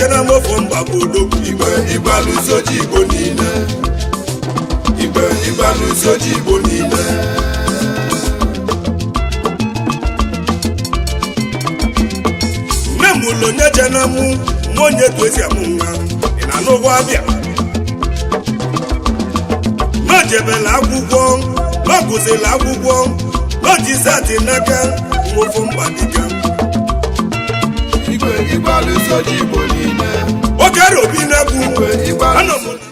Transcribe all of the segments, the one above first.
jena mofo mba bụ odogwu. Igwe igwe alụsị ojii Igbo niile. Igwe igwe alụsị ojii Igbo niile. Nne m ụlọ onye jena mụ nwa onye tu esi amụ nwa ị na n'ụgwọ abịa n'ojebela akwụkwọ, n'ọgụzila akwụkwọ, n'ojizati n'aka nwofo mba dịka. Igwe igwe alụsị ojii Igbo niile. Oke robi na-egwu. Igwe igwe anọ alụsị m.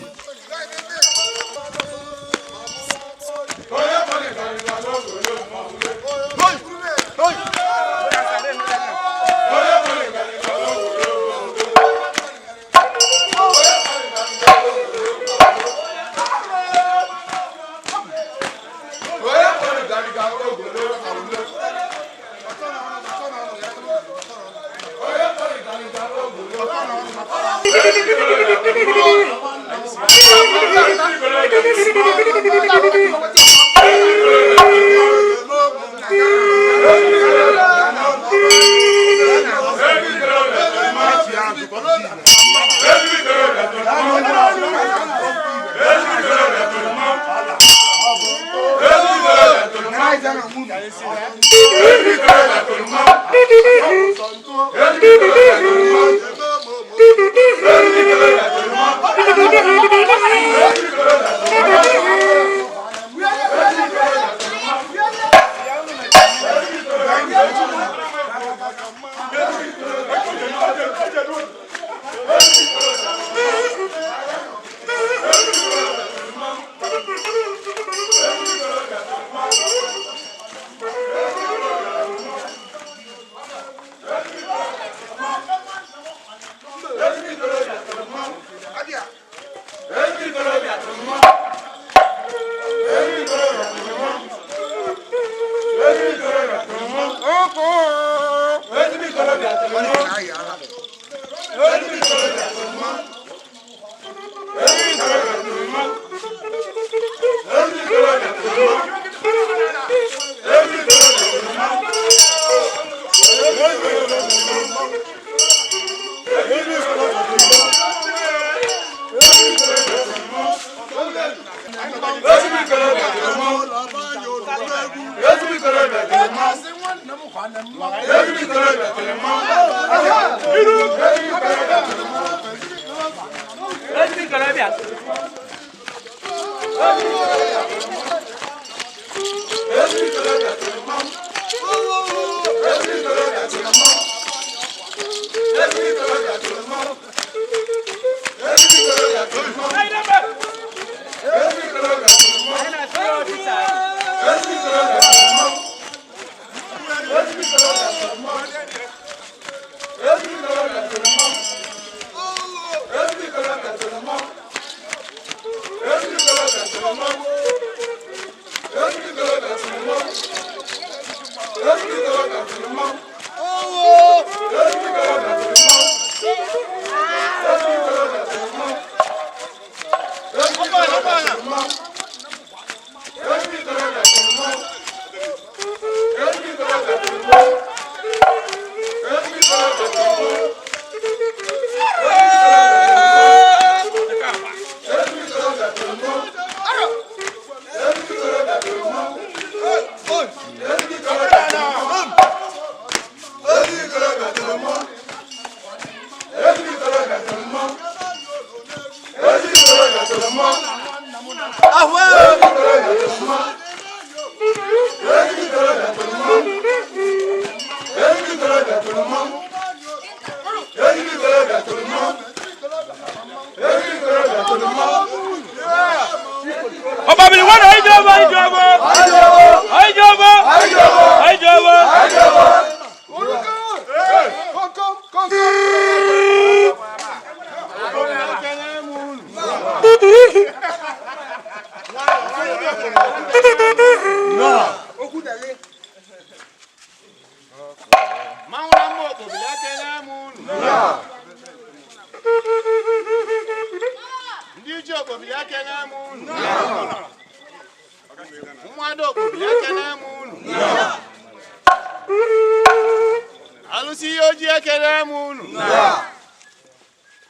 Alụsị ihe ojii ekele m unu.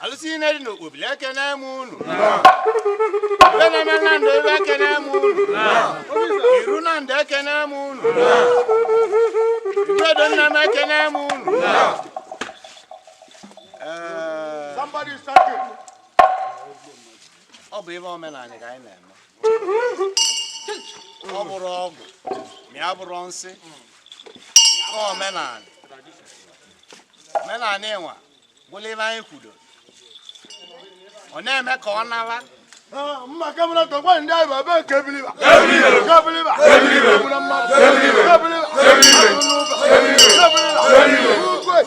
Alụsị niile dị n'Okpobili, ekene m unu. Ibe na-eme na ndụ ebe, ekene m unu. Iru na ndụ, ekene m unu. Igwedo nna m, ekene m unu. Ee, ọ bụ ebe omenala ka anyị na-eme. Ọ bụrụ ọgwụ ma ya bụrụ nsị, ọ omenala. Omenala ịnwa bụla ebe anyị kwudoro, ọ na-eme ka ọ nara. Mma kamara tọgba ndị anyị bụ ebe kebiliba kebiliba egbuna mmadụ kebiliba n'ụba kebiliba ugwe.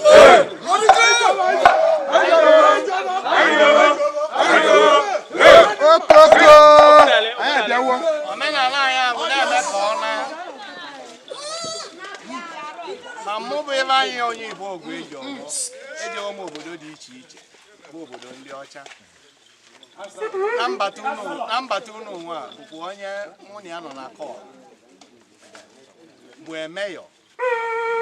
Okoko anyị abịawo. Omenala anyị bụ na-eme ka ọ na ma mụ bụ ebe anyị onye Igbo ogwu eji ọgbọ ejewo m obodo dị iche iche, bụ obodo ndị ọcha na mbata unu, na mbata unu nwa a bụkwa onye mụ na ya nọ na kọl bụ emeyọ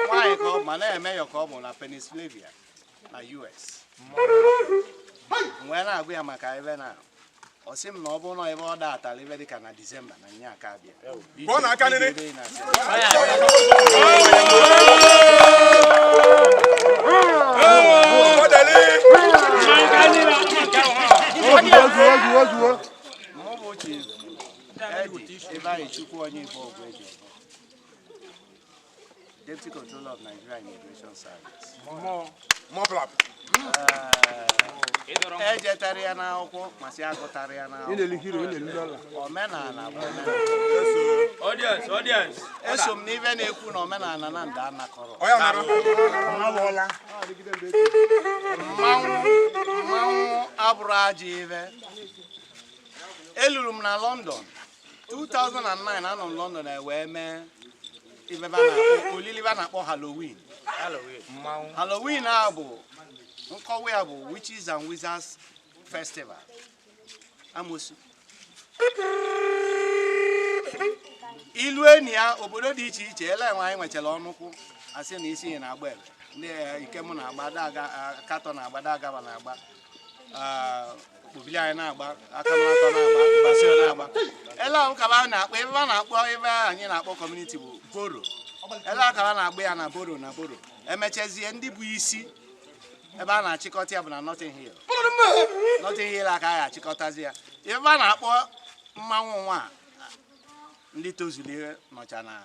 nwaanyị ka ọ bụ, ma na-emeyọ ka ọ bụ na Pennsylvania na US. M wee na-agwa ya maka ebe na ọ sị m na ọ bụrụ na ebe ọ datara ebe dịka na Disemba na nya aka abịa. Kpọọ na aka nene. Ebe ị na-asị. Ọ dịlị. Ozuo, ozuo, ozuo. Mụ bụ Chief Eddie Ifeanyi Chukwu onye Igbo Ogwu Eji Ọfọ, Deputy Controller of Nigeria Immigration Service. Mọplap. Ejetara ya n'akwụkwọ ma sị agụtara ya n'akwụkwọ. Omenala bụ omenala. Audience, audience. Eso m n'ife na-ekwu na omenala na ndụ anakọrọ. Ọ ya nara. Mmanwụ mmanwụ abụrụ ajọ ife. Eluru m na London 2009. Anọ m London wee mee ife a na-akpọ olili a na-akpọ Halloween. Halloween a bụ nkọwa ya bụ Witches and Wizards Festival. Amosu ilu enyi ya obodo dị iche iche ele enwe anyị nwechara ọnụkwụ asị na isi ya na-agba ebe ndị ikem na-agba daga katọ na-agba dagaba na-agba okpobili anyị na-agba akamatọ na-agba basio na-agba ele ahụ ka a na-akpọ ebe a na-akpọ ebe anyị na-akpọ community bụ borough. Ele ahụ ka a na-agba ya na borough na borough. Emechazie, ndị bụ isi ebe a na-achịkọta ya bụ na Notting Hill. Notting Hill aka a achịkọtazi ya. Ebe a na-akpọ mmanwụ nwa ndị tozuru ihe nọcha na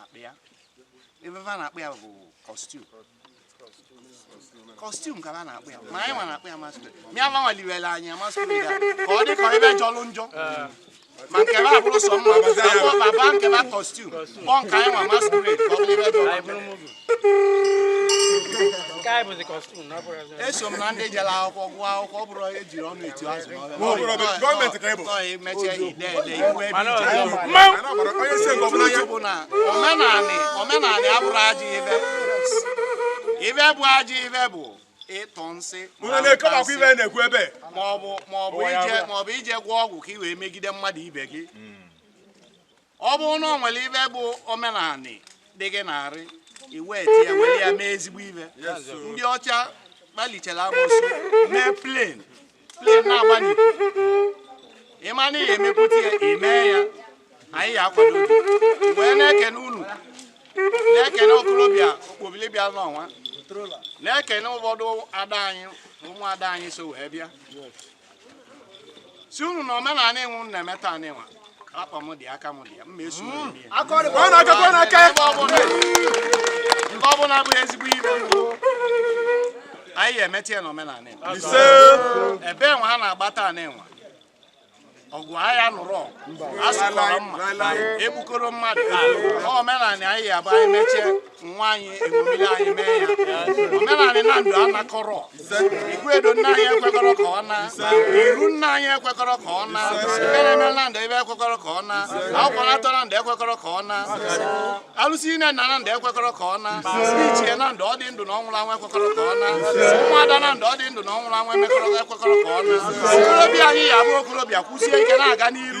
akpị ya, ebe a na-akpọ ya bụ costume. Costume ka a na-akpọ ya, ma anyị nwa na-akpọ ya masquerade. Mịa manwaliwere anyị ya masquerade a ka ọ dị ka ebe jọlụ njọ, ma nke ba abụrụ sọ mma akpọ baba nke ba costume, kpọọ nke anyị nwa masquerade ka ọ bụrụ ebe jọlụ njọ. Nke anyị bụzi costume na ọ bụrụ Eso m na ndị jere akwụkwọ, gụọ akwụkwọ. Ọ bụrụ ejiri ọnụ etu azụ n'ọbịa. Ọ bụrụ gọọmenti ka ị bụ. Nọ emechie ide ede iwu ebe ije. Onye si nke ọbụla Truth ya. bụ na omenanị omenanị abụrụ ajọ ibe. Ibe bụ ajọ ibe bụ ịtụ nsị ma Unu na-ekewakwa nsị, ibe na-ekwu ebe. maọbụ ije maọbụ ije gwọọ ọgwụ ka ị wee megide mmadụ ibe gị. Ọ bụrụ na ọ nwere ibe bụ omenanị dị gị narị iwe tie were ya mee ezigbo ibe. Ndị ọcha kpalichara amosu mee plane, plane na-agba n'ikuku. Ịma na ihe emepụta ya, ime ya, anyị ya akwado gị. Wee na-ekene unu, na-ekene okorobịa okpobili bịa n'ọnwa, na-ekene ụfọdụ ada anyị na ụmụada anyị so wee bịa, si unu na omenala enwe unu na-eme taa n'ịnwa akpa m dị aka m dị ya mma eso unu eme ya. Kụọ n'aka, kụọ n'aka. Ebe ọbụla nke ọbụla bụ ezigbo ibe, anyị ga-emeta ya n'omenala Igbo. Ise. Ebe nwa ha na-agba taa n'ịnwa ọgụ agha nụrụ ọgụ asụkọrọ mma egbukọrọ mmadụ. Ọ omenala anyị ya bụ anyị mechie nwa anyị eṅomile anyị mee ya. Omenala na ndụ anakọrọ igwe edo nna anyị ekwekọrọ ka ọ na iru nna anyị ekwekọrọ ka ọ na ibe na-eme na ndụ ebe ekwekọrọ ka ọ na akwụkwọ na-atọ na ndụ ekwekọrọ ka ọ na alụsị ine na na ndụ ekwekọrọ ka ọ na ichie na ndụ ọ dị ndụ na ọ nwụrụ anwụ ekwekọrọ ka ọ na ụmụada na ndụ ọ dị ndụ na ọ nwụrụ anwụ emekọrọ ekwekọrọ ka ọ na okorobịa anyị ya abụ okorobịa kwụsie ike na-aga n'iru.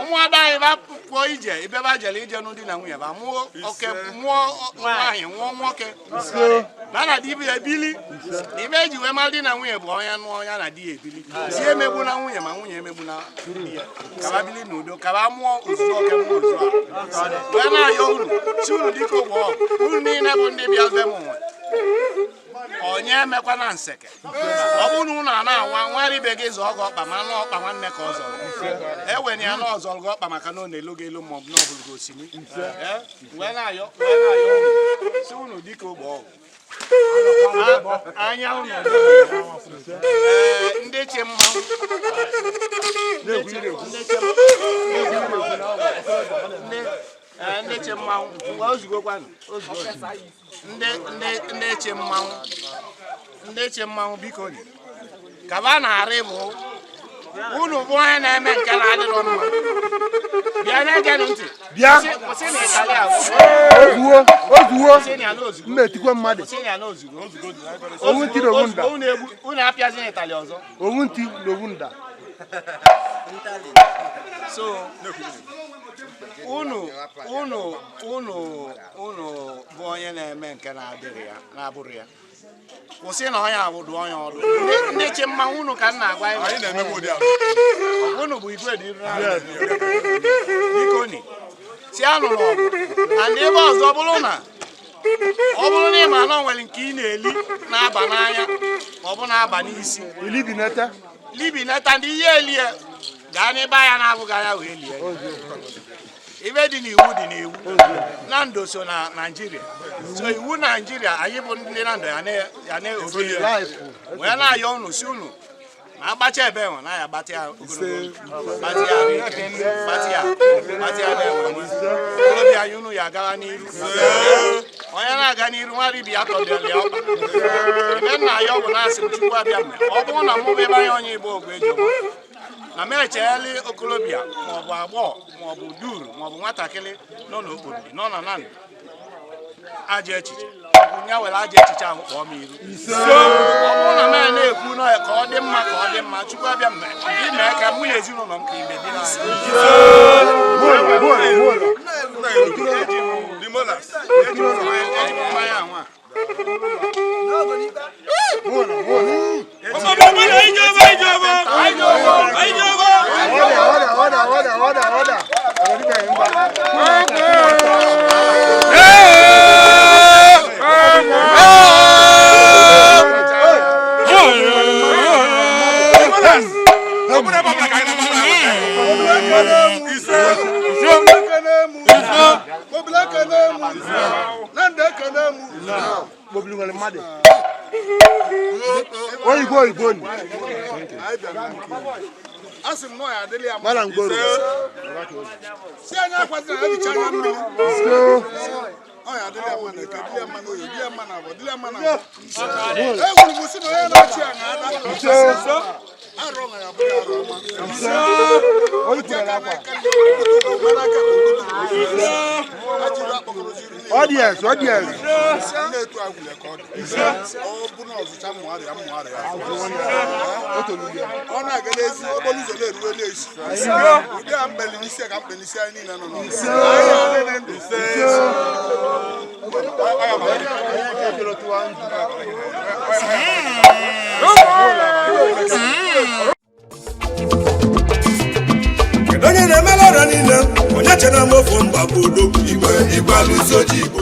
Ụmụada anyị ba Jekwuo ije ibebe jere ije nụ di na nwunye ba mụọ oke, mụọ nwaanyị, mụọ nwoke na na di ya ebili. Na ibe eji wee mara di na nwunye bụ onye nụọ ya na di ya ebili, si emegbu na nwunye, ma nwunye emegbu na di ya, kaba bili n'udo, kaba mụọ ozuzu oke, mụọ ozu a. Wee na-ayọ unu, si unu dịka ụgbọ unu niile bụ ndị bịa be m nwe onye emekwana nseke. Ọ bụrụ na unu a na-anwa nwere ibe gị zọọ gị ọkpa, ma nụ ọkpa nwanne ka ọ zọrọ, ewena ya na ọ zọrọ gị ọkpa, maka na ọ na-elu gị elu, maọbụ na ọ bụrụ gị osimi. Wee na-ayọ unu, si unu dịka ogbe ọgwụ anya unu. Ee, ndị chi mmanwụ, ndị chi mmanwụ, ngwa, ozugokwanụ, ndị chi mmanwụ, ndị chi mmanwụ, biko ni kaba na-arị bụ unu bụ onye na-eme nke na-adịrọ mma. Bịa na-egenụ ntị. Bịa. Kwụsị na ịtalị ahụ. Ozuwo, ozuwo. Kwụsị na ya n'ozugbo. Mma etikwe mmadụ. Kwụsị na ya n'ozugbo. Owu ntị na owu nda. Unu egbu unu apịazina ịtalị ọzọ. Owu ntị na owu nda. So unu unu unu unu bụ onye na-eme nke na-adịrị ya na-abụrụ ya, kwụsị na onye abụdụ onye ọdụ. Ndị chi mmanwụ, unu ka m na-agwa Anyị ibe. na-emekwa ụdị ahụ. Unu bụ igwe dị iru ahụ, biko ni si anụ n'ọgụ. And ebe ọzọ bụrụ na ọ bụrụ na ị ma na ọ nwere nke ị na-eli na-aba n'anya ma ọ bụ na-aba n'isi, Ili nete. Libineta ndị ihe elie gaa n'ebe anya na-abụghị anya wee lie. Ibe dị n'iwu dị n'iwu na ndo so na Naijiria, so iwu Naijiria anyị bụ ndị na ndo ya na-obi ya. Life. Wee na-ayọ unu, si unu na agbacha ebe enwe na ya agbatị ya ogologo ndụ, gbatị ya arụ ike, gbatị ya, gbatị ya na-enwe okorobịa anyị. Unu ya agawa n'iru, onye na-aga n'iru nwa ribi ya tọdịrị ya ọkpa. Ebe nna ya ọ bụ na-asị m Chukwu abịa mme, ọ bụrụ na mụ bụ ebe anya onye Igbo ogwe eji na m echegheli okorobịa maọbụ agbọghọ maọbụ duru maọbụ nwatakịrị nọ n'okporo nọ na nandụ ajọ echiche, ọ bụ ya were ajọ echiche ahụ kpọọ m iru. Ọ bụrụ na m na-ekwu na ka ọ dị mma, ka ọ dị mma, Chukwu abịa mme ime ka mụ na ezinụlọ m ka ime dịrị anyị. Bụọlụ, bụọlụ, bụọlụ. The molas. Eji m mmanya anwa. Bụọlụ, bụọlụ. Ọda, ọda, ọda, ọda, ọda, ọda. Ọdịbeghị mba. Ọ bụrụ ebe ọ bụla ka anyị na-agbata. Ise. Kpobili nwere mmadụ. Oyibo, oyibo ni. A sị m na ọ ya adịrị ya mma. Mara ngoro. Si anyị akwazina ya bicha anya mmiri. Ọ ya adịrị ya mma na eke, dịrị ya mma na oyo, dịrị ya mma na abọ, dịrị ya mma na abọ. Ekwuru m sị na onye na-achị ya na-ada arọ na ya bụrụ arọ ọma. Onye Aka kwuru na akwa. aka ndị obodo mara aka na obodo. Ajịrị akpọkọrọ ziri niile. Audience, audience. Na-etu agwụle ka ọ dị. Ọ bụ na ọzụcha mmụgharị ya mmụgharị ya. Ọ na-aga n'ezi okporo ụzọ na-eruwe n'ezi. Ụdị a mkpeli n'isi ka mkpeli n'isi anyị niile nọ n'ọgụ. Anyị adịghị ndụ. Kedu onye na-emela ọrịa niile? Onye chere m ofu mba bụ odogwu. Igwe igwe alụso ji Igbo.